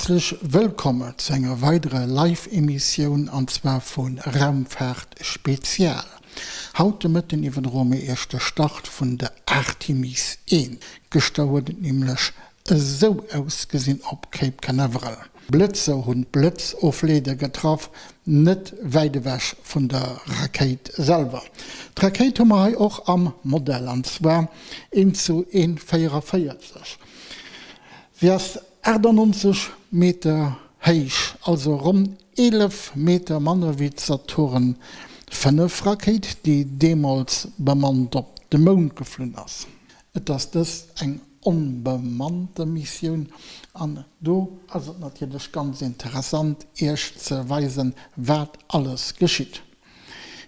Häerzlech wëllkomm zu enger weiderer Live-Emissioun an zwar vu Raumfaart Spezial. Haut de Mëtten iwwerdroe mir Iech de Start vun der Artemis I. Gëschter huet et nämlech esou ausgesinn op Cape Canaveral. Blëtzer hunn d'Blëtzofleeder getraff, net wäit ewech vun der Rakéit selwer. D'Rakéit hu mer hei och am Modell, an zwar 1 zu 1,44. Si ass 98 Meter héich, also ronn 11 Meter manner wéi d'Saturn V Rakéit, déi deemools bemannt op de Mound geflunn ass. Et ass dëst eng onbemannte Missioun an do ass et natierlech ganz interessant Iech ze weisen, wat alles geschitt.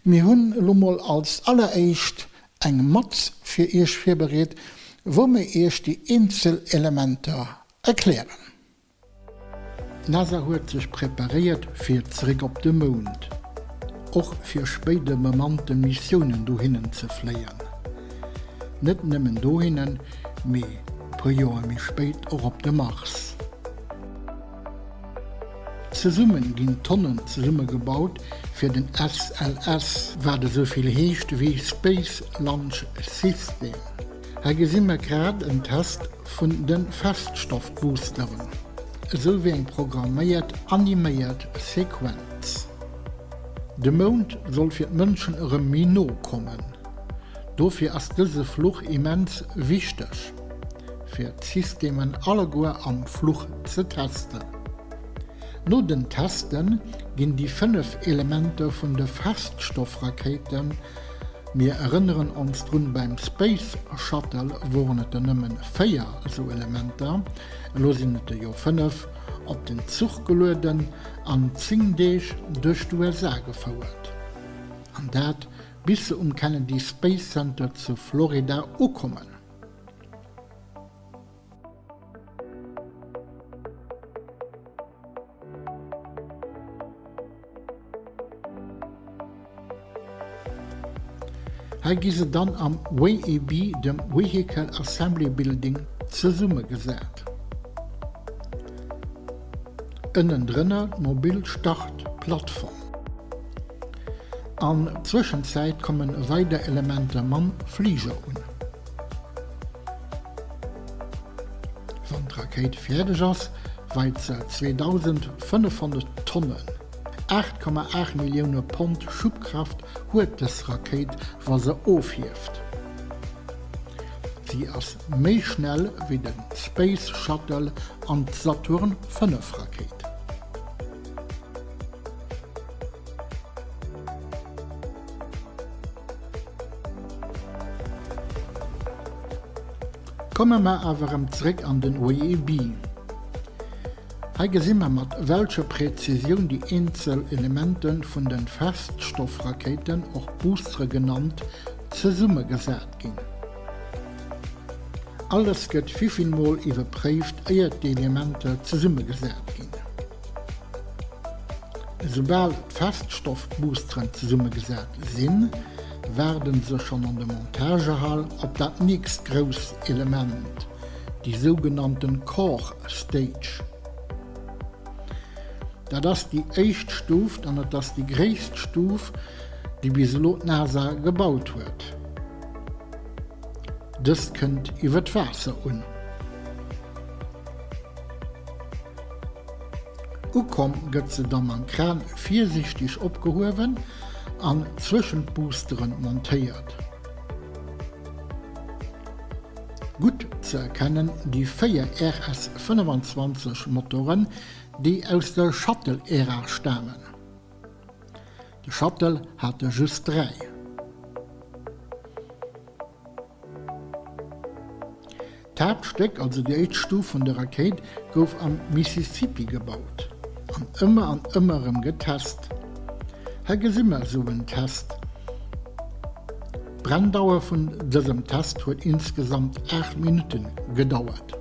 Mir hunn elo mol als alleréischt eng Matz fir Iech virbereet, wou mir Iech déi eenzel Elementer erklären. D'NASA huet sech preparéiert fir zeréck op de Mound, och fir spéider bemannte Missiounen dohinnen ze fléien. Net nëmmen dohinnen, mee puer Joer méi spéit och op de Mars. Zesummen ginn Tonnen zesummegebaut fir den SLS, wat esou vill heescht wéi Space Launch System. Hei gesi mer grad en Test vun de Feststoffboosteren, esou wéi eng programméiert animéiert Sequenz. De Mound soll fir d'Mënschen erëm méi no kommen. Dofir ass dëse Fluch immens wichteg, fir d'Systemen alleguer am Fluch ze testen. No den Teste ginn déi 5 Elementer vun de Feststoffrakéiten Mir erënneren ons drun, beim Space Shuttle woren et der nëmmen 4 esou Elementer, elo sinn et der jo 5, op den Zuch gelueden an 10 Deeg duerch d'USA gefouert. An dat bis se um Kennedy Space Center zu Florida ukommen. Hei gi se dann am VAB, dem Vehicle Assembly Building, zesummegesat. Ënnendrënner d'mobil Startplattform. An Zwëschenzäit kommen weider Elementer mam Fliger un. Wann d'Rakéit fäerdeg ass, weit se 2.500 Tonnen. 8,8 Millioune Pond Schubkraft huet dës Rakéit, wa se ofhieft. Si ass méi schnell wéi de Space Shuttle an d'Saturn V Rakéit. Komme mer awer erëm zréck an den OEB. Hei gesi mer mat welcher Präzisioun déi eenzel Elementen vun den Feststoffrakéiten, och Boostere genannt, zesummegesat ginn. Alles gëtt wivillmol iwwerpréift éiert déi Elementer zesummegesat ginn. Esoubal d'Feststoffboosteren zesummegesat sinn, waarden se schonn an der Montagehal op dat nächst grousst Element, déi sougenannten Core Stage. Dat ass déi éischt Stuf an et ass déi gréisst Stuf, déi bis elo d'NASA gebaut huet. Dëst kënnt iwwer d'Waasser un. Ukomm gëtt se da mam Kran virsiichteg opgehuewen an zwëschen d'Boosteren montéiert. Gutt ze erkennen déi 4 RS 25 Motoren, déi aus der Shuttle-Ära stamen. De Shuttle hat der just 3. D'Haaptstéck, also déi éischt Stuf vun der Rakéit, gouf am Mississippi gebaut an ëmmer an ëmmer erëm getest. Hei gesi mer esou en Test. D'Brenndauer vun dësem Test huet insgesamt 8 Minutten gedauert.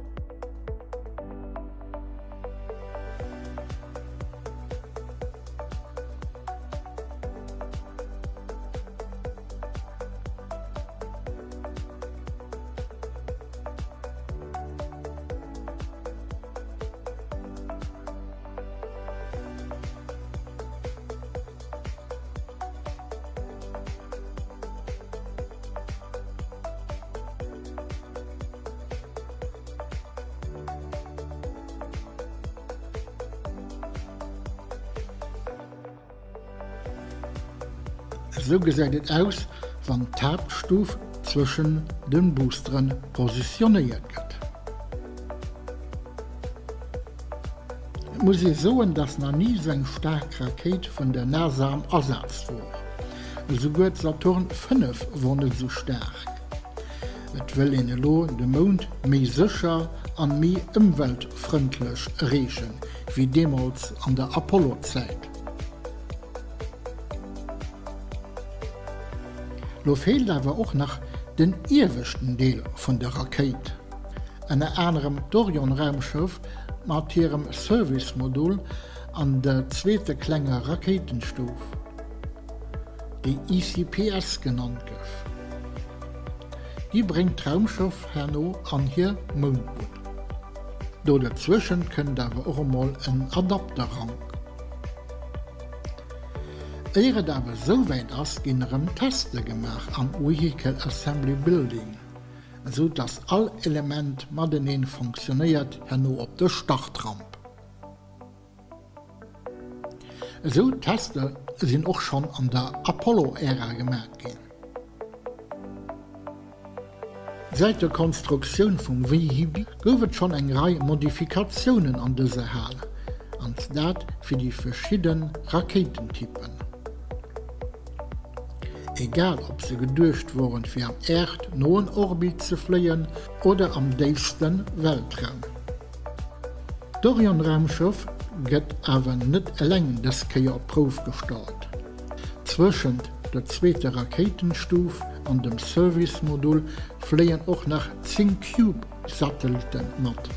Esou gesäit et aus, wann d'Haaptstuf zwëschen de Boostere positionéiert gëtt. Et muss ee soen, dass nach ni esou eng staark Rakéit vun der NASA am Asaz wor. Esouguer d'Saturn V wor net esou staark. Et wëll een elo de Mound méi sécher an méi ëmweltfrëndlech ereechen, wéi deemools an der Apollo-Zäit. Lo feelt awer och nach den ieweschten Deel vun der Rakéit. Ënner anerem d'Orion-Raumschëff mat hirem Service-Modul an der zweeter klenger Rakéitenstuf, déi ICPS genannt gouf. Déi bréngt d'Raumschëff herno an hir Moundbunn. Do derzwëschent kënnt awer och emol en Adapterrank. Éier et awer esouwäit ass, ginn erëm Teste gemaach am Vehicle Assembly Building, esou dass all Element mateneen fonctionnéiert herno op der Startramp. Esou Tester sinn och schonn an der Apollo-Ära gemaat ginn. Säit der Konstruktioun vum VHB gouf et schonn eng Rei Modifikatiounen an dëser Hal, an dat fir déi verschidde Rakéitentypen. Egal ob se geduecht woren fir am äerdnoen Orbit ze fléien oder am déifste Weltraum. D'Orion-Raumschëff gëtt awer net eleng dës Kéier op d'Prouf gestallt. Zwëschent der zweeter Rakéitenstuf an dem Service-Modul fléien och nach 10 Cube-Satellitten mat.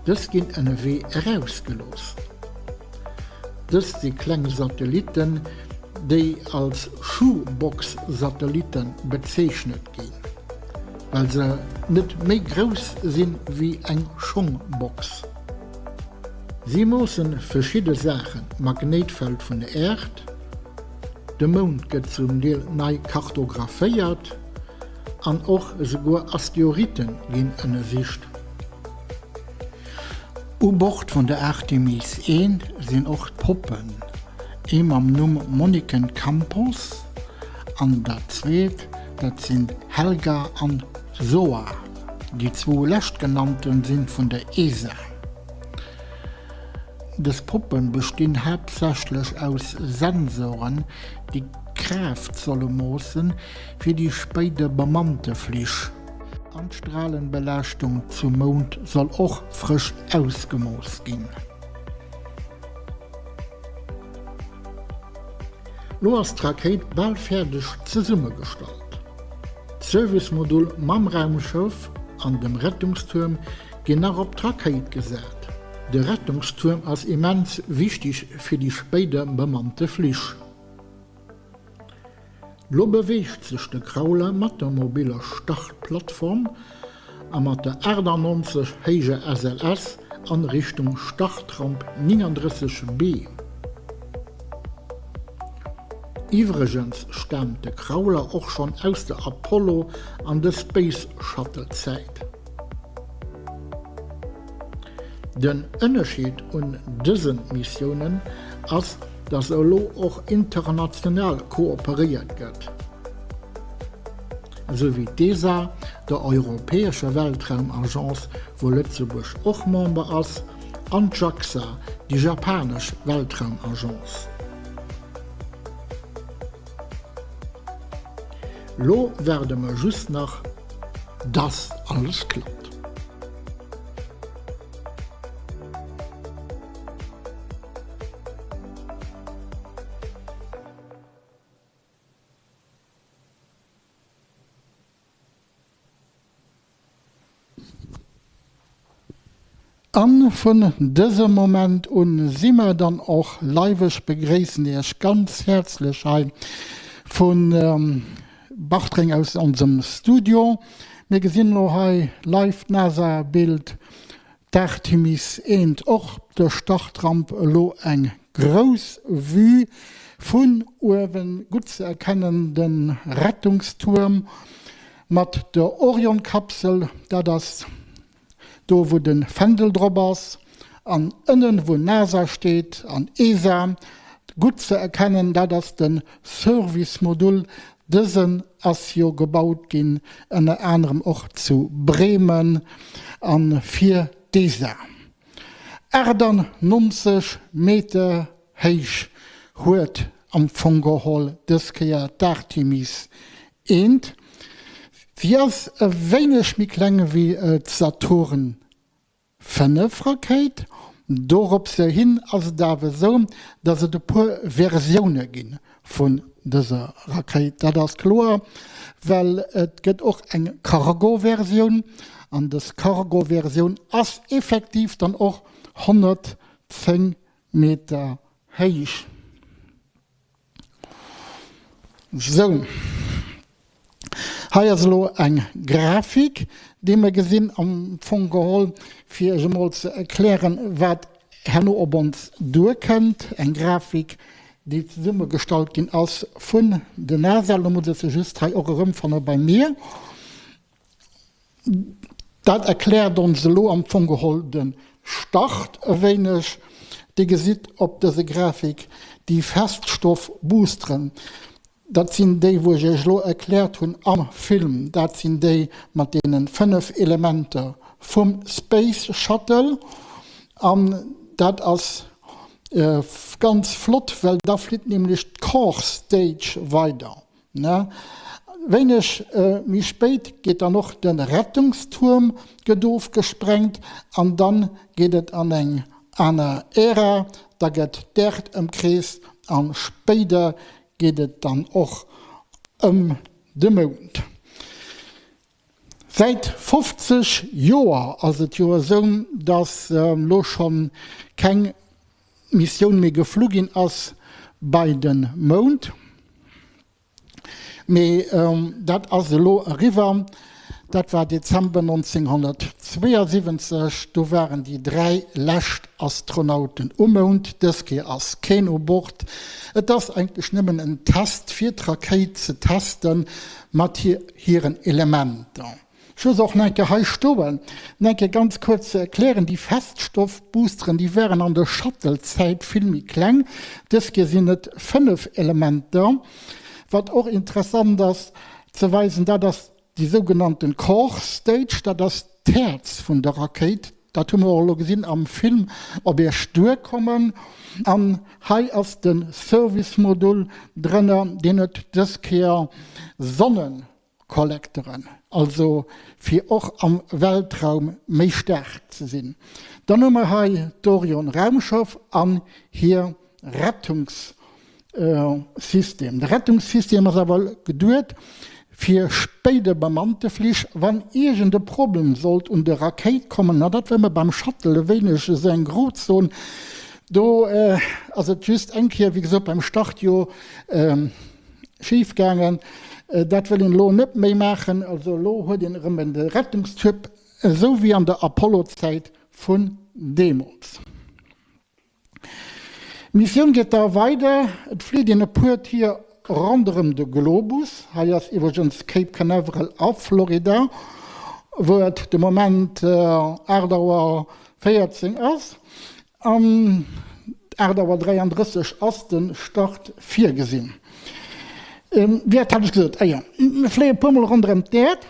Dës ginn ënnerwee erausgelooss. Dëst si kleng Satellitten, déi als Shoebox-Satellitte bezeechnet ginn, well se net méi grouss sinn wéi eng Schongbox. Si moossen verschidde Saachen, d'Magnéitfeld vun der Äerd, de Mound gëtt zum Deel nei kartographéiert an och esouguer Asteroide ginn ënnersicht. U Bord vun der Artemis I sinn och d'Poppen, ee mam Numm Moniken Campos an dat zweet, dat sinn Helga an Zoa. Déi zwou leschtgenannten sinn vun der ESA. Dës Poppen bestinn haaptsächlech aus Sensoren, déi d'Kraaft solle moossen, fir déi spéider bemannte Flich. An d'Stralenbelaaschtung zum Mound soll och frësch ausgemooss ginn. Lo ass d'Rakéit bal fäerdeg zesummegestallt. D'Service-Modul mam Raumschëff an dem Rettungstuerm ginn nach op d'Rakéit gesat. De Rettungstuerm ass immens wichteg fir déi spéider bemannte Flich. Lo beweegt sech de Crawler mat der mobiller Startplattform a mat der 98 héijer SLS an Richtung Startramp 39 B. Iwwregens staamt de Crawler och schonn aus der Apollo an de Space Shuttle Zäit. Den Ënnerscheed un dëse Missiounen ass, datt elo och international kooperéiert gëtt, esou wéi d'ESA, der europäescher Weltraumagence, wou Lëtzebuerg och Member ass, an d'JAXA, déi japanesch Weltraumagence. Lo waarde mer just nach, dass alles klappt. A vun dësem Moment un si mer dann och live. Ech begréissen Iech ganz häerzlech hei vu Bartreng aus onsem Studio. Mir gesinn elo hei live d'NASA-Bild, d'Artemis 1 och op der Startramp. Elo eng grouss Vue vun uewen, gutt ze erkennen de Rettungstuerm. Mat der Orion-Kapsel, dat ass do wou de Fändel drop ass, an ënnen wou NASA steet an ESA. Gutt ze erkennen, dat ass de Service-Modul. Dësen ass jo gebaut ginn ënner anerem och zu Bremen a fir d'ESA. 98 Meter héich huet am Fong geholl dës Kéier d'Artemis I. Si ass e wéineg méi kleng wéi d'Saturn V Rakéit. Dorops hin ass et awer esou, datt et e puer Versioune gi vun dëser Rakéit. Dat ass kloer, well et gëtt och eng Cargo-Versioun an dës Cargo-Versioun ass effektiv dann och 110 Meter héich. Sou, hei ass elo eng Grafik, déi mer gesinn, am Fong geholl, fir Iech emol ze erklären, wat herno op ons duerkënnt. Eng Grafik, déi zesummegestallt ginn ass vun der NASA. Elo muss ech se just hei och erëmfanne bei mir. Dat erkläert ons elo am Fong geholl de Start e wéineg. Dir gesitt op dëse Grafik déi Feststoff-Boosteren. Dat sinn déi, wou ech Iech elo erkläert hunn am Film. Dat sinn déi mat deene 5 Elementer vum Space Shuttle. An dat ass ganz flott, well da flitt nämlech d'Core Stage weider. Wéineg méi spéit geet dann och de Rettungstuerm gëtt ofgesprengt an dann geet et an eng aner Ära, da gëtt d'Äerd ëmkreest an spéider geet et dann och ëm de Mound. Säit 50 Joer ass et jo esou, datt elo schonn keng Missioun méi geflu ginn ass bei de Mound. Mee dat ass elo eriwwer. Dat war Dezember 1972, do waren déi 3 lescht Astronauten um Mound. Dës Kéier ass keen u Bord. Et ass eigentlech nëmmen en Test fir d'Rakéit ze testen mat hiren Elementer. Ech hu se och nach eng Kéier hei stoen, nach eng Kéier ganz kuerz ze erklären, Déi Feststoffboosteren, déi waren an der Shuttle-Zäit vill méi kleng. Dës Kéier sinn et 5 Elementer. Wat och interessant ass ze weisen, dat ass déi sougenannten Core Stage, dat ass d'Häerz vun der Rakéit. Dat hu mer och elo gesinn am Film op Iech duerkommen. An hei ass de Service-Modul drënner, deen huet dës Kéier Sonnekollekteren, also fir och am Weltraum méi staark ze sinn. Dann hu mer hei d'Orion-Raumschëff an hir Rettungs. System. De Rettungssystem ass awer geduet fir spéider bemannte Flich, wann iergend e Problem sollt un de Rakéit kommen. Na dat war mir beim Shuttle e wéineg esou eng Grozon. Do ass et just eng Kéier, wéi gesot, beim Start jo schif gaangen. Dat wëll een elo net méi maachen. Also elo huet een erëm de Rettungstyp, esou wéi an der Apollo-Zäit vun deemools. D'Missioun geet da weider, et flitt een e puer Tier ronderëm de Globus, hei ass iwwregens Cape Canaveral a Florida, wou et de Moment 8 Auer 14 ass. An 8 Auer 33 ass de Start virgesinn. Wéi hat ech gesot? Ah jo, mir fléie e puer mol ronderëm d'Äerd.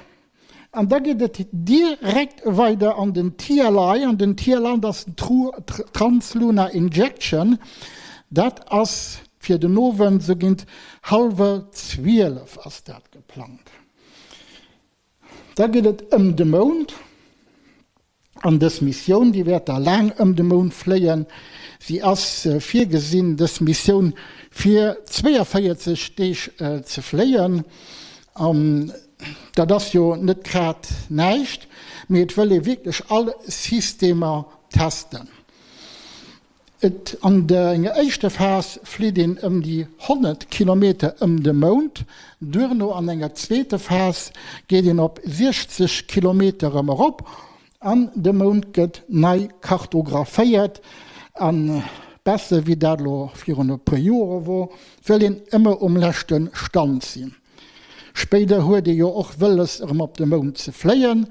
An da geet et direkt weider an den TLI. An den TLI, dat ass den Translunar Injection. Dat ass fir den Owend, sou géint hallwer 12 ass dat geplangt. Da geet et ëm de Mound. An dës Missioun, déi wäert da laang ëm de Mound fléien. Si ass virgesinn, dës Missioun fir 42 Deeg ze fléien. An dat ass jo net grad näischt, mee et wëll ee wierklech all Systemer testen. Et an der enger éischter Phas flitt een ëm déi 100 Kilometer ëm de Mound, duerno an enger zweeter Phas geet een op 60 Kilometer erëm erop an de Mound gëtt nei kartographéiert. A besser wéi dat elo virun e puer Joere wor, wëll een ëmmer um leschte Stand sinn. Spéider huet ee jo och wëlles erëm op de Mound ze fléien.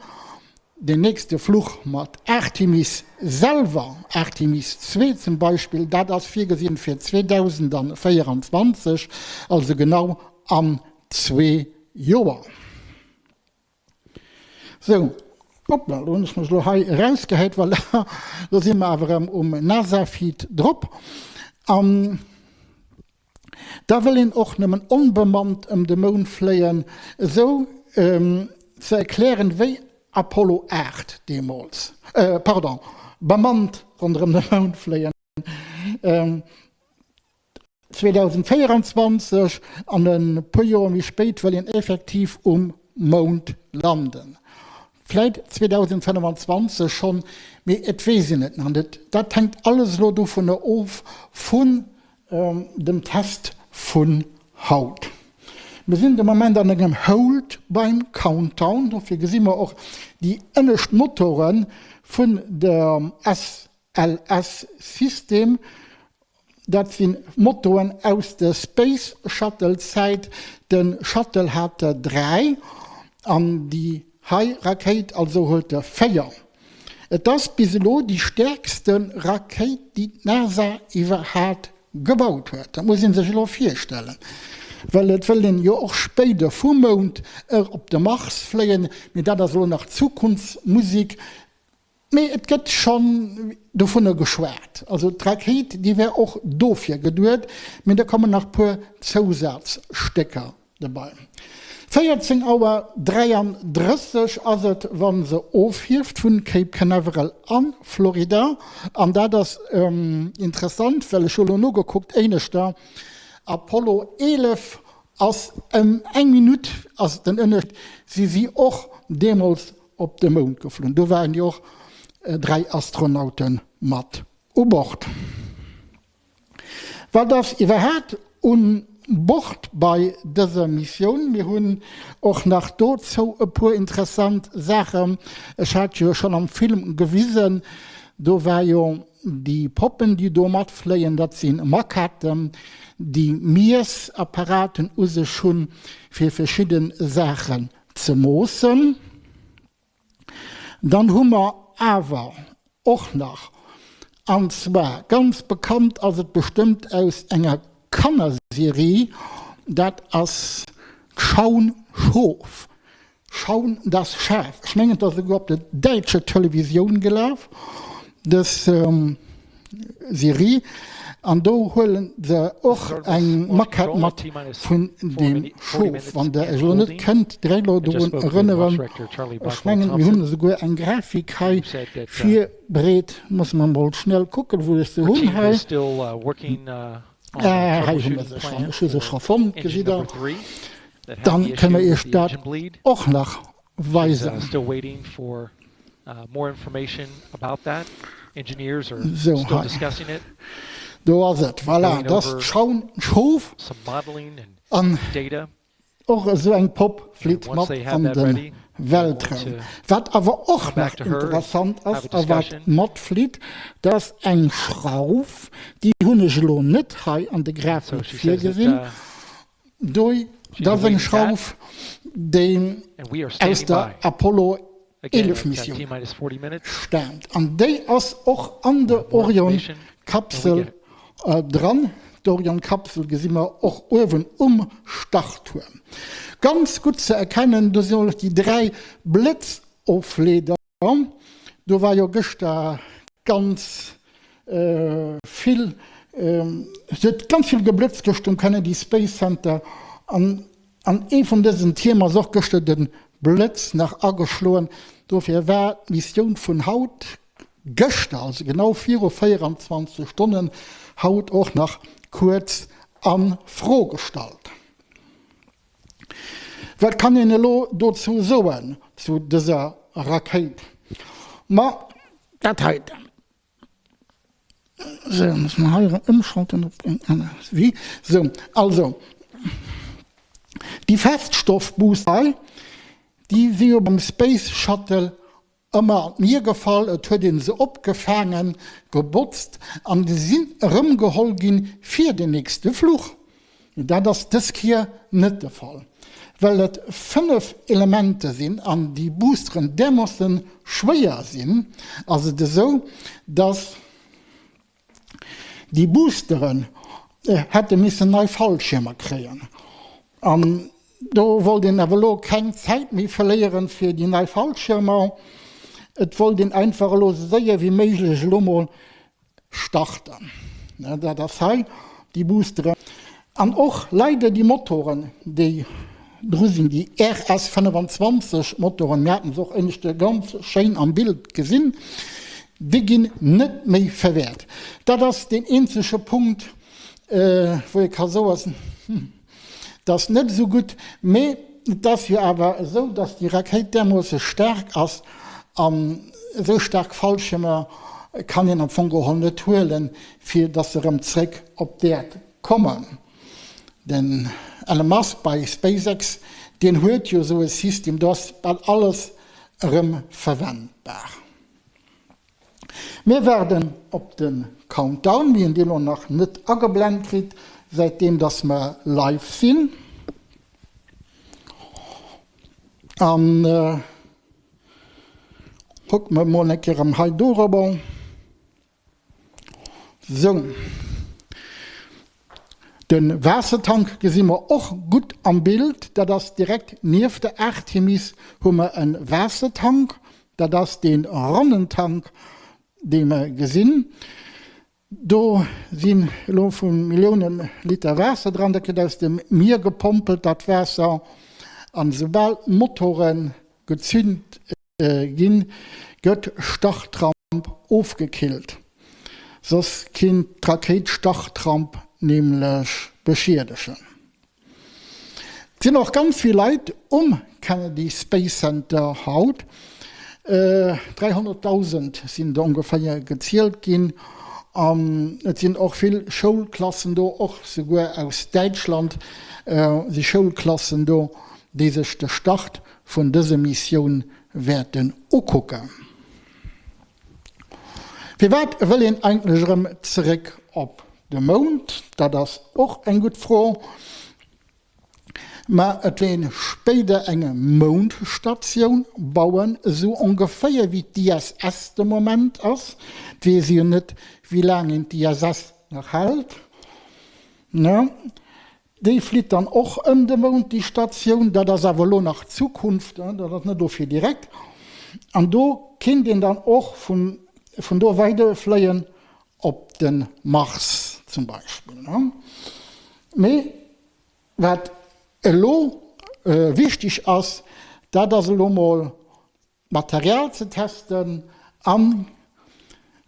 Den nächste Fluch mat Artemis selwer, Artemis 2 zum Beispill, dat ass virgesinn fir 2024, also genau an zwee Joer. Sou, hoppla, lo hunn ech mech elo hei erausgehäit, voilà, lo si mer awer erëm um NASA-Feed drop. An da wëll een och nëmmen onbemannt ëm de Mound fléien, esou ze erklären wéi Apollo 8 deemools, pardon, bemannt ronderëm de Mound fléien. 2024 an e puer Joer méi spéit wëll een effektiv um Mound landen. Vläit 2025 schonn, mee et weess een et nach net. Dat hänkt alles elo dovunner of vun dem Test vun haut. Mir sinn de Moment an engem Hold beim Countdown, dofir gesi mer och déi ënnescht Motore vun der SLS-System. Dat si Motoen aus der Space Shuttle Zäit. De Shuttle hat der 3 an déi hei Rakéit also huet der 4. Et ass bis elo déi stäerkste Rakéit déi d'NASA iwwerhaat gebaut huet. Dat muss ee sech elo virstellen, well et wëll een jo och spéider vum Mound op de Mars fléien, mee dat ass elo nach Zukunftsmusik. Mee et gëtt schonn dovunner geschwat. Also d'Rakéit, déi wär och dofir geduet, mee da kommen nach puer Zousazstécker dobei. 14 Auer 33 ass et, wa se ofhieft vun Cape Canaveral a Florida. An dat ass interessant, well ech hu lo nogekuckt, éineschter Apollo 11 ass ëm eng Minutt ass den Ënnescht, si si och deemools op de Mound geflunn. Do waren jo och 3 Astronaute mat u Bord. Wat ass iwwerhaat un Bord bei dëser Missioun? Mir hunn och nach dozou e puer interessant Saachen. Ech hat jo schonn am Film gewisen, do war jo déi Poppen déi do matfléien, dat si Maquetten déi Miessapparaten u sech hunn fir verschidde Saachen ze moossen. Dann hu mer awer och nach, an zwar ganz bekannt ass et bestëmmt aus enger Kannerserie, dat ass d'Schaun Schof, Shaun das Schaf, ech mengen et ass esouguer op der däitscher Televisioun gelaf, dës Serie, an do huelen se och eng Maquette mat vun deem Schof, wann der iech elo net kënnt direkt elo dorun erënneren. Ech mengen mir hunn esouguer eng Grafik hei virbereet, musse mer mol schnell kucken wou ech se hunn hei. Hei hu mer se schonn, ech hu se scho fonnt, gesitt der. Dann kënne mer iech dat och nach weisen. Sou, hei, do ass et, voilà, dat ass d'Schaun-Schof. An och esou eng Popp flitt mat an de Weltraum. Wat awer och nach interessant ass a wat matflitt, dat ass eng Schrauf, déi hunn ech elo net hei an de Grafik virgesinn. Doi, dat ass eng Schrauf, déi aus der Apollo 11 Missioun staamt an déi ass och an der Orion-Kapsel dran. D'Orion-Kapsel gesi mer och uewen um Starttuerm ganz gutt ze erkennen. Do sinn och déi 3 Blëtzofleeder. Do war jo gëschter ganz vill, et huet ganz vill geblëtzt gëschter um Kennedy Space Center an an ee vun dësen Tierm ass och gëschter de Blëtz nach ageschloen. Dofir war d'Missioun vun haut, gëschter, also genau viru 24 Stonnen, haut och nach kuerz a Fro gestallt. Wat kann een elo dozou soen, zu dëser Rakéit? Ma dat heiten. Sou, muss mer hei erëm ëmschalten op eng aner Vue. Sou, also, déi Feststoffbooster hei, déi si jo beim Space Shuttle Ëmmer an d'Mier gefall, et huet een se opgefaangen, gebotzt an se sinn erëmgeholl ginn fir den nächste Fluch. Mee dat ass dës Kier net de Fall. Well et 5 Elemente sinn an déi Boosteren därmoosse schwéier sinn, ass et esou, dass déi Boosteren hätte missen nei Fallschiermer kréien. An do wollt een awer elo keng Zäit méi verléieren fir déi nei Fallschiermer. Et wollt een einfach elo esou séier wéi méiglech elo mol starten. Dat ass hei déi Boosteren an och leider déi Motoren, déi dru sinn, déi RS 25 Motoren, mir haten se och éineschte ganz schéin am Bild gesinn, déi ginn net méi verwäert. Dat ass deen eenzege Punkt, wou ee ka soen, hm, Dat ass net esou gutt, mee et ass jo awer esou, datt déi Rakéit därmoosse staark ass an esou staark Fallschiermer kann een am Fong geholl net huelen, fir datt se erëm zréck op d'Äerd kommen. Den Elon Musk bei SpaceX, deen huet jo esou e System, do ass bal alles erëm verwendbar. Mir waarden op de Countdown, mir hunn dee lo nach net ageblent kritt, säitdeem dass mer live sinn. An kucke mer mol eng Kéier erëm hei dorobber. Sou. De Waassertank gesi mer och gutt am Bild. Dat ass direkt nieft der Artemis hu mer e Waassertank. Dat ass dee ronnen Tank, dee mer gesinn. Do sinn elo vu Millioune Liter Waasser dran. Dat gëtt aus dem Mier gepompelt, dat Waasser. An esoubal d'Motore gezünt ginn, gëtt Startramp ofgekillt, soss kinnt d'Rakéit d'Startramp nämlech beschiedegen. Et sinn och ganz vill Leit um Kennedy Space Center haut, 300.000 sinn der ongeféier gezielt ginn, an et sinn och vill Schoulklassen do, och souguer aus Däitschland si Schoulklassen do, déi sech de Start vun dëse Missioun wäerten ukucken. Firwat wëll een eigentlech erëm zeréck op de Mound? Dat ass och eng gutt Fro. Ma et wëll een spéider eng Moundstatioun bauen, esou ongeféier wéi d'ISS de Moment ass. Et weess ee jo net, wéi laang een d'ISS nach hält. Déi flitt dann och ëm de Mound, déi Statioun. Dat ass awer elo nach Zukunft, dat ass net dofir direkt. An do kinnt een dann och vun do weiderfléien op de Mars zum Beispill. Mee wat elo wichteg ass, dat ass elo mol Material ze testen an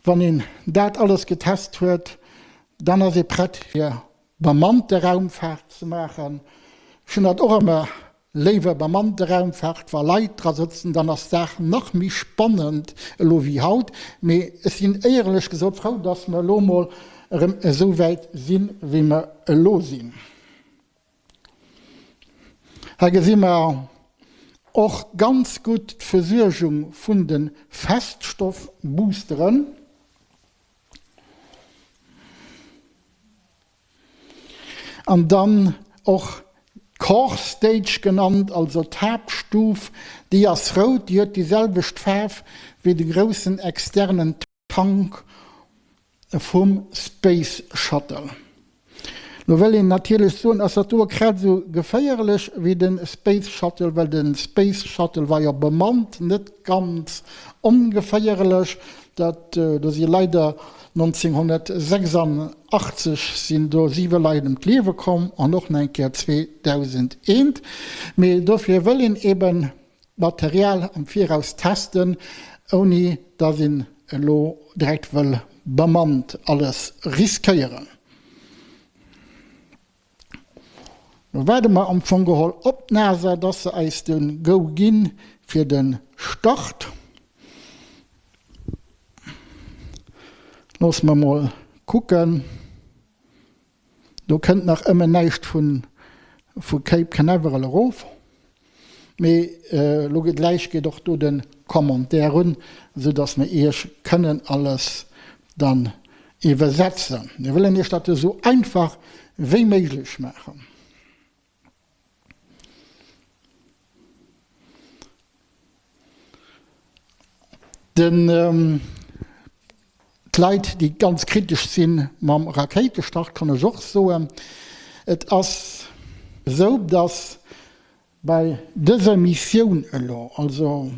wann een dat alles getest huet, dann ass ee prett fir bemannte Raumfaart ze maachen. Ech hunn dat och ëmmer léiwer bemannte Raumfaart, wa Leit dra sëtzen, dann ass d'Saach nach méi spannend elo wéi haut. Mee ech sinn éierlech gesot frou, dass mer elo mol erëm esou wäit sinn, wéi mer elo sinn. Hei gesi mer och ganz gutt d'Versuergung vun de Feststoffboosteren. An dann och d'Core Stage genannt, also d'Haaptstuf, déi ass rout, déi huet déi selwecht Faarf wéi de groussen externen Tank vum Space Shuttle. Lo wëll een natierlech soen, ass dat do grad esou geféierlech wéi de Space Shuttle, well de Space Shuttle war jo bemannt, net ganz ongeféierlech. Dat, do si leider 1986 sinn do 7 Leit ëm d'Liewe komm an och nach eng Kéier 2001. Mee dofir wëll een eben Material am Viraus testen, ouni dass een elo direkt wëll bemannt alles riskéieren. Lo waarde mer am Fong geholl op d'NASA, dass se eis de Go gi fir de Start. Loosse mer mol kucken. Do kënnt nach ëmmer näischt vu Cape Canaveral erof, mee elo gläich geet och do de Commentaire un, esou dass mer Iech kënnen alles dann iwwersetzen. Mir wëllen Iech dat esou einfach wéi méiglech maachen. Den, d'Leit, déi ganz kritesch si mam Rakéitestart, kann ech och soen, et ass esou, datt bei dëser Missioun elo, also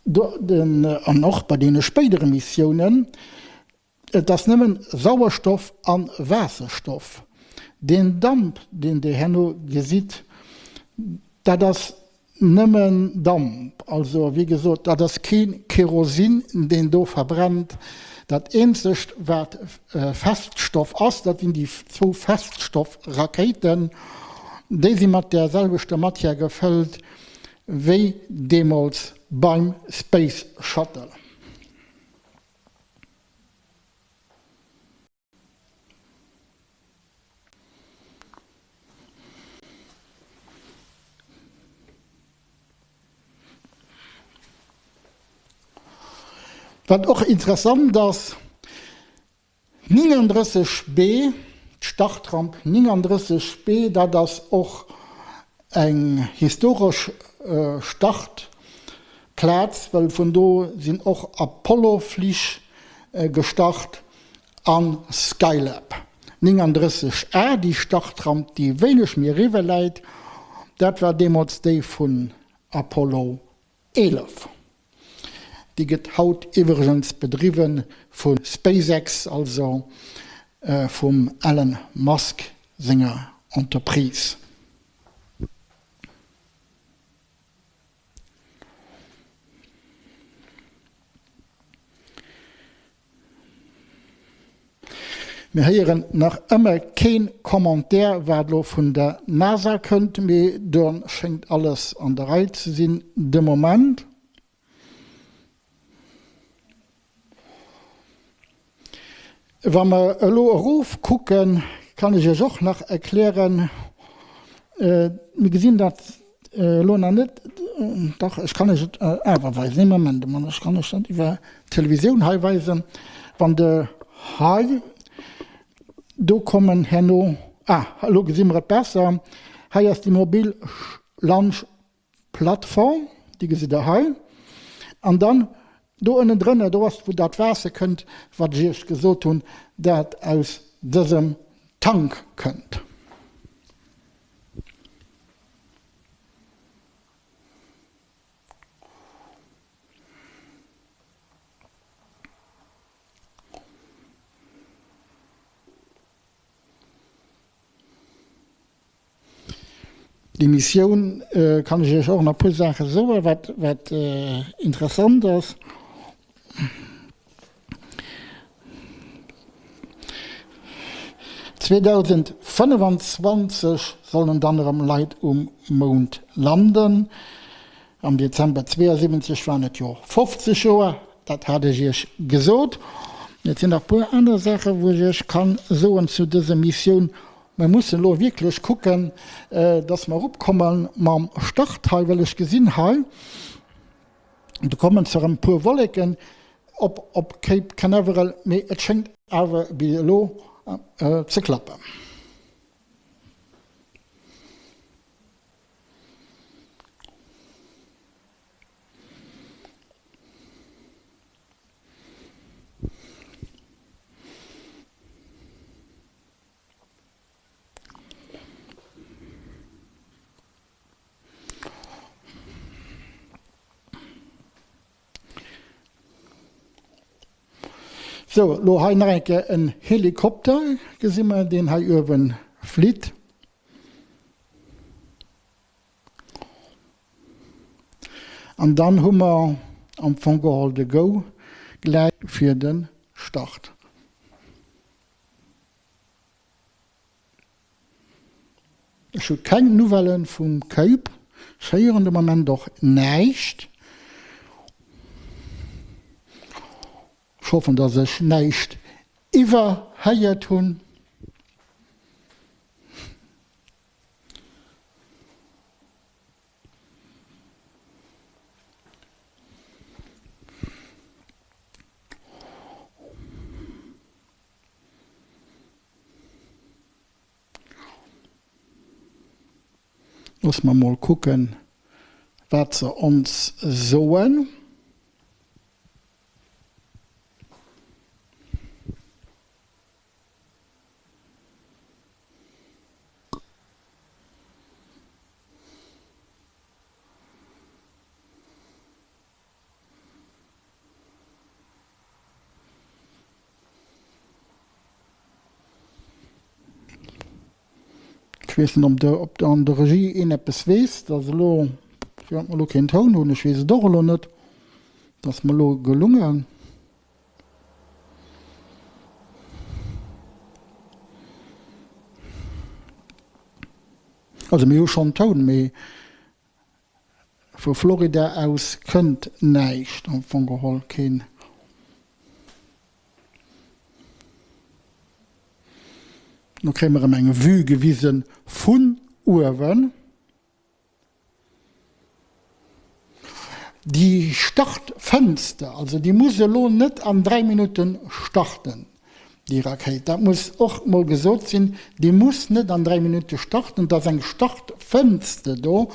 do, den, an och bei deene spéidere Missiounen, Et ass nëmmen Sauerstoff an Waasserstoff. Deen Damp, deen Dir herno gesitt, dat ass nëmmen Damp. Also, wéi gesot, dat ass kee Kerosin, deen do verbrennt. Dat eenzegt, wat Feststoff ass, dat sinn déi zwou Feststoffrakéiten. Déi si mat där selwechter Matière gefëllt wéi deemools beim Space Shuttle. Wat och interessant ass, 39 B, d'Startramp 39 B, dat ass och eng historesch Startplaz, well vun do sinn och Apollo-Flich gestart a Skylab. 39 A, déi Startramp, déi wéineg méi eriwwe läit, dat war deemools déi vun Apollo 11. Déi gëtt haut iwwregens bedriwwe vu SpaceX, also vum Elon Musk senger Entreprise. Mir héieren nach ëmmer keen Commentaire wat elo vun der NASA kënnt, mee do schéngt alles an der Rei ze sinn de Moment. Wa mer elo erof kucken, kann ech Iech och nach erklären, mir gesinn dat elo nach net, dach ech kann Iech et awer weisen, ee Moment emol, ech kann Iech dat iwwer d'Televisioun hei weisen, wann de hei, do kommen herno, ah elo gesi mer et besser, hei ass déi mobil Launch Plattform, déi gesitt Der hei. An dann do ënnendrënner, do ass, wou dat Waasser kënnt, wat ech Iech gesot hunn, dat aus dësem Tank kënnt. Déi Missioun kann ech Iech och nach e puer Saache soen, wat wat interessant ass. 2025 sollen dann erëm Leit um Mound landen. Am Dezember 72 waren et jo 50 Joer, dat hat ech Iech gesot. Et sinn nach e puer aner Saachen, wou ech Iech kann soen zu dëser Missioun. Mer mussen elo wierklech kucken, dass mer eropkomme mam Start hei, well ech gesinn hei, do kommen zwar erëm e puer Wolleken op op Cape Canaveral, mee et schéngt awer bis elo ze klappen. Sou, elo hei nach eng Kéier en Helikopter, gesi mer, deen hei uewe flitt. An dann hu mer am Fong geholl de Go gläich fir de Start. Ech hu keng Nouvellen vum Keup, ech héieren de Moment och näischt. Ech hoffen, dass ech näischt iwwerhéiert hunn. Loosse mer mol kucken, wat se ons soen. Ech weess net, ob an der Regie een eppes weess, dass elo, firwat mer elo keen Toun hunn. Ech weess et och elo net. Et ass mer elo gelungen. Also mir hu schonn Toun, mee vu Florida aus kënnt näischt, am Fong geholl keen. Lo kréie mer erëm eng Vue gewise vun uewen. Déi Startfënster, also déi muss elo net an 3 Minutte starten, déi Rakéit, dat muss och mol gesot sinn, déi muss net an 3 Minutte starten, et ass eng Startfënster do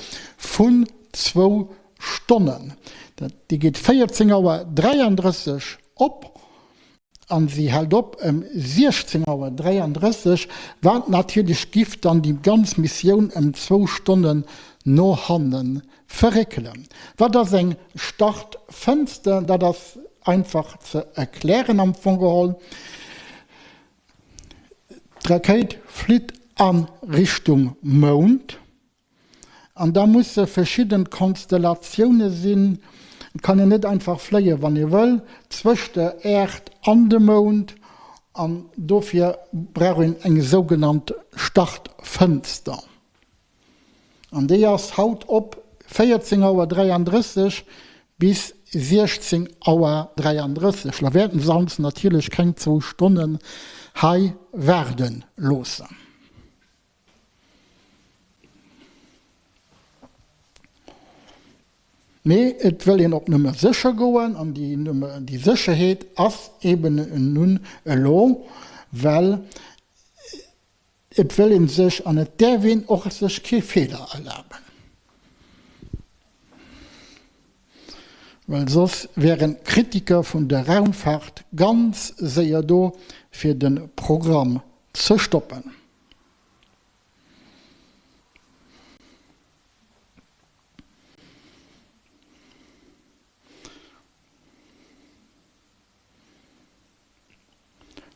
vun zwou Stonnen. Dat, déi geet 14 Auer 33 op An si hält op ëm 16 Auer 33, wat natierlech giff dann déi ganz Missioun ëm zwou Stonnen no hanne verréckelen. Wat ass eng Startfënster? Dat ass einfach ze erklären am Fong geholl. D'Rakéit flitt a Richtung Mound. An da musse verschidden Konstellatioune sinn, et kann een net einfach fléien, wann ee wëll, zwëscht der Äerd an dem Mound. An dofir brauch een eng sougenannt Startfënster. An déi ass haut op 14 Auer 33 bis 16 Auer 33. Da wäerten se ons natierlech keng zwou Stonnen hei waarde loossen. Mee et wëll een op Nummer sécher goen, an déi Nummer, déi Sécherheet ass eben nun elo, well et wëll ee sech, an et däerf een och sech kee Feeler erlaben, well soss wären d'Kritiker vun der Raumfahrt ganz séier do, fir de Programm ze stoppen.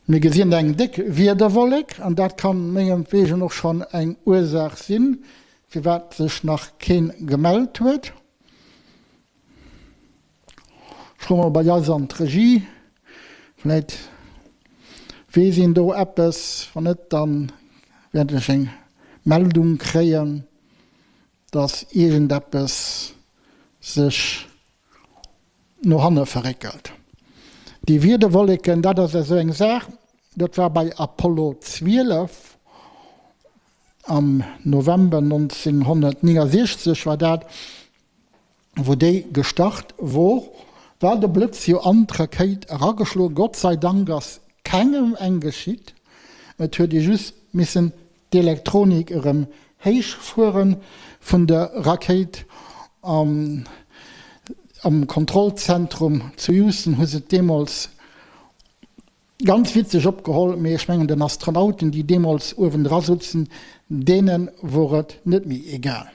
Mir gesinn eng déck Wiederwollek an dat kann mengetwegen och schonn eng Ursaach sinn, firwat sech nach keen gemellt huet. Ech froe mol bei eis an d'Regie, vläit weess een do eppes. Wann net, da wäert ech eng Meldung kréien, dass iergendeppes sech no hanne verréckelt. Déi Wiederwolleken, dat ass esou eng Saach, dat war bei Apollo 12 am November 1969 war dat, Wou déi gestart wor, war de Blëtz jo an d'Rakéit erageschloen. Gott sei Dank ass kengem eng geschitt, et huet ee just missen d'Elektronik erëm héich fuere vun der Rakéit. An am Kontrollzentrum zu Houston hu se et deemools ganz witzeg opgeholl, mee ech mengen den Astronauten, déi deemools uewendra sutzen, deene wor et net méi egal.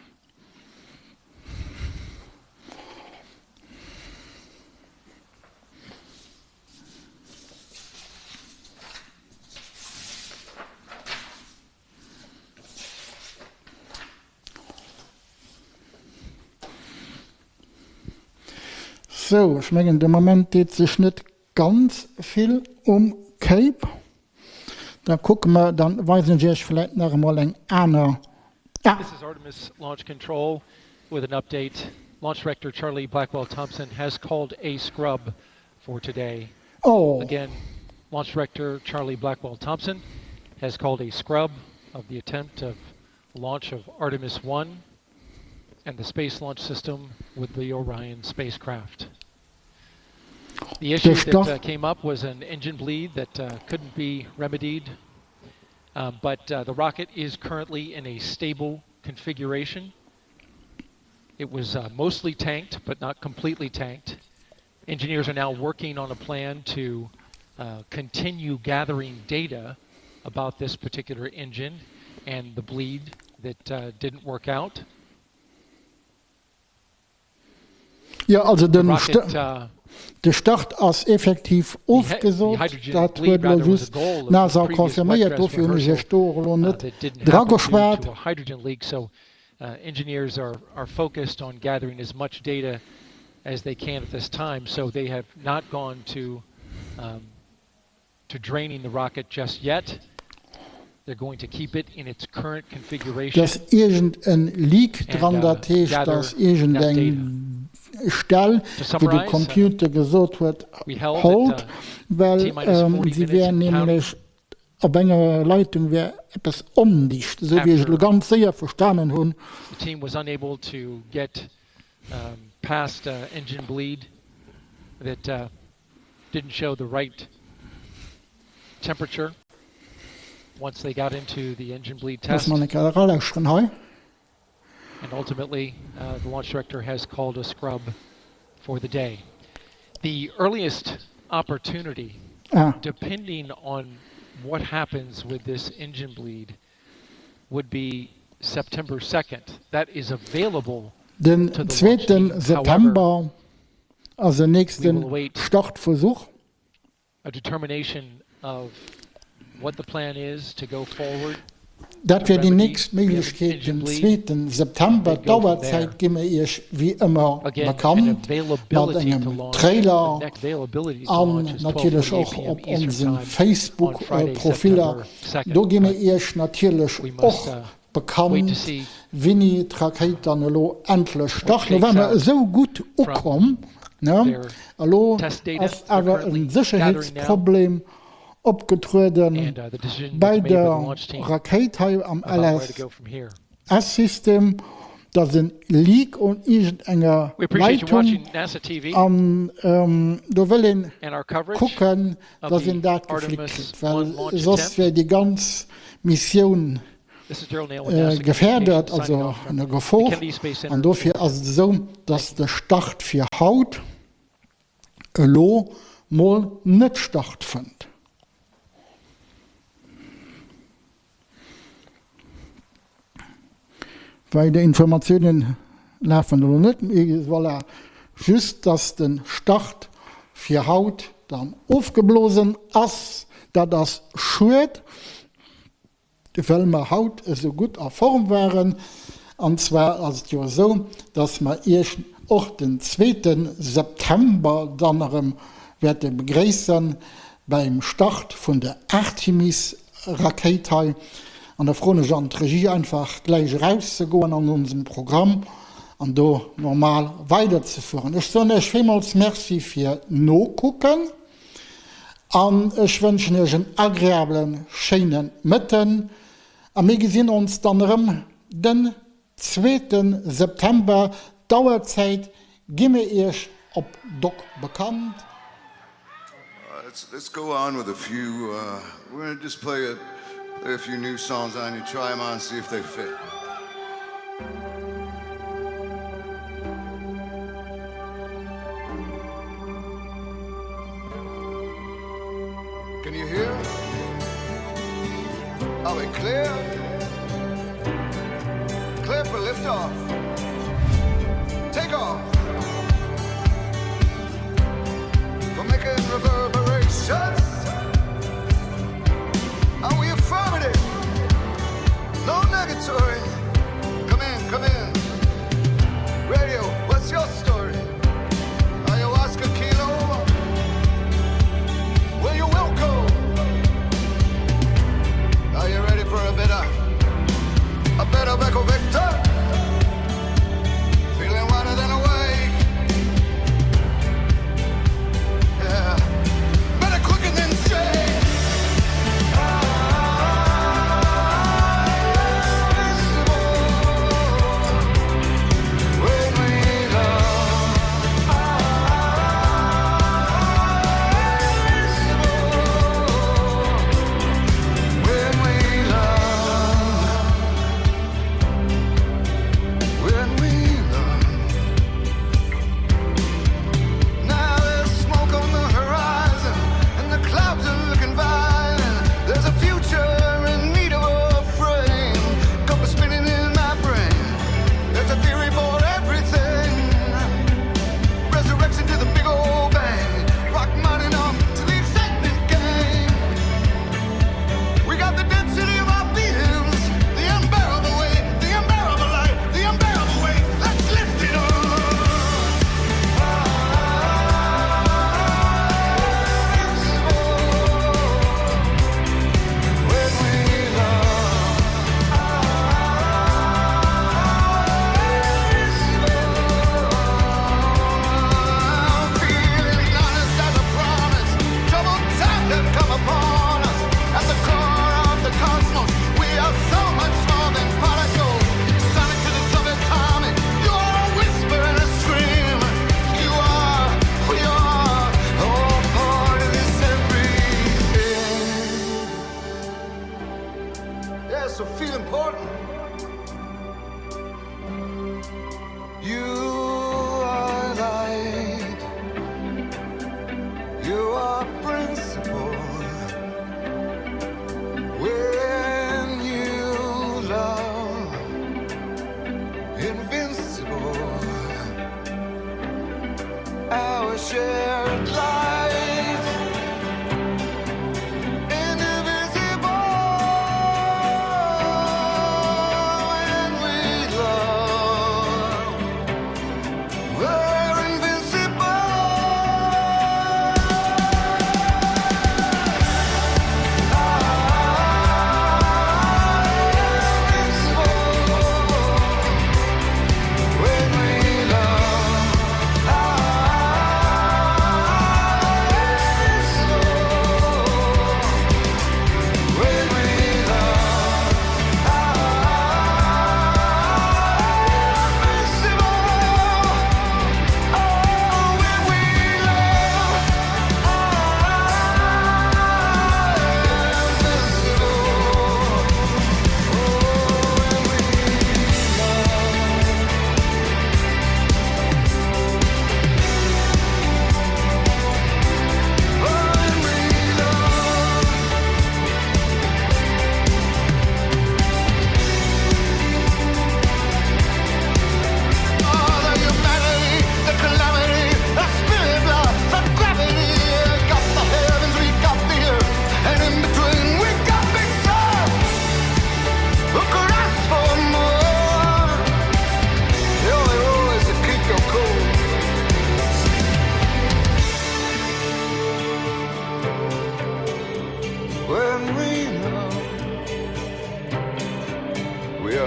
Sou, ech mengen de Moment deet sech net ganz vill um Cape. Da kucke mer, dann weisen ech iech vläit nach emol eng aner. Ah! This is Artemis Launch Control with an update. Launch Director Charlie Blackwell Thompson has called a scrub for today. Oh! Again, Launch Director Charlie Blackwell Thompson has called a scrub of the attempt of launch of Artemis 1 and the Space Launch System with the Orion spacecraft. The issue that uh, came up was an engine bleed that uh, couldn't be remedied, um, but uh, the rocket is currently in a stable configuration. It was uh, mostly tanked, but not completely tanked. Engineers are now working on a plan to uh, continue gathering data about this particular engine and the bleed that uh, didn't work out. Jo, also The den rocket uh, De Start ass effektiv ofgesot, dat huet elo just d'NASA confirméiert, dofir hunn ech Iech do och elo net drageschwat. To draining the rocket just yet. They're going to keep it in its current configuration. Et ass iergend en Leak dran, dat heescht dass iergend eng Stell wou de Computer gesot huet hold, well si wär nämlech op enger Leitung wär eppes ondicht, esou wéi ech et elo ganz séier verstanen hunn. The team was unable to get past engine bleed that didn't show the right temperature once they got into the engine bleed test. Loosse mer eng Kéier eralauschteren hei. And ultimately uh, the launch director has called a scrub for the day. The earliest opportunity, ah. depending on what happens with this engine bleed, would be September 2nd. That is available Den zweeten September ass en nächste Startversuch. Dat wär déi nächst Méiglechkeet, den zweete September. D'Auerzäit gi mir Iech wéi ëmmer bekannt mat engem Trailer an natierlech och op onse Facebook-Profiller. Do gi mir Iech natierlech och Bekannt, wéini d'Rakéit dann elo endlech start. Lo war mer esou gutt ukomm, ne? Elo ass awer e Sécherheetsproblem opgetrueden bei der Rakéit hei am LSS-System. Dat ass en Leak un iergendenger Leitung an do wëll een kucken, dass een dat geflickt kritt, well soss wär déi ganz Missioun gefährdet, also ënner Gefor. An dofir ass et esou, dass de Start fir haut elo mol net stattfënnt. Weider Informatiounen lafen elo net méi. Voilà, just dass de Start fir haut dann ofgeblosen ass. Dat ass schued, well mer haut esou gutt a Form waren. An zwar ass et jo esou, dass mer Iech och den zweete September dann erëm wäerte begréissen beim Start vun der Artemis Rakéit hei. An da froen ech an d'Regie einfach gläich erauszegoen an onsem Programm an do normal weiderzefueren. Ech soen Iech villmools Merci fir d'Nokucken an ech wënschen Iech en agreablen, schéine Mëtten a mir gesinn ons dann erëm den zweete September. D'Auerzäit gi mir Iech op Doc bekannt. Let's let's go on with a few uh, we're gonna just play a play a few new songs on you try them on see if they fit. Can you hear? Are we clear? Clear for liftoff. Take off. For making reverberations. Are we affirmative? No negatory. Come in, come in. Radio, what's your story? Ayahuasca kilo. Will you wilco? Are you ready for a better, a better Echo Victor? Feeling wider than awake. Yeah, better quicker than straight.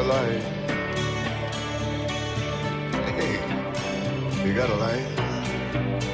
a light? Hey, you got a light?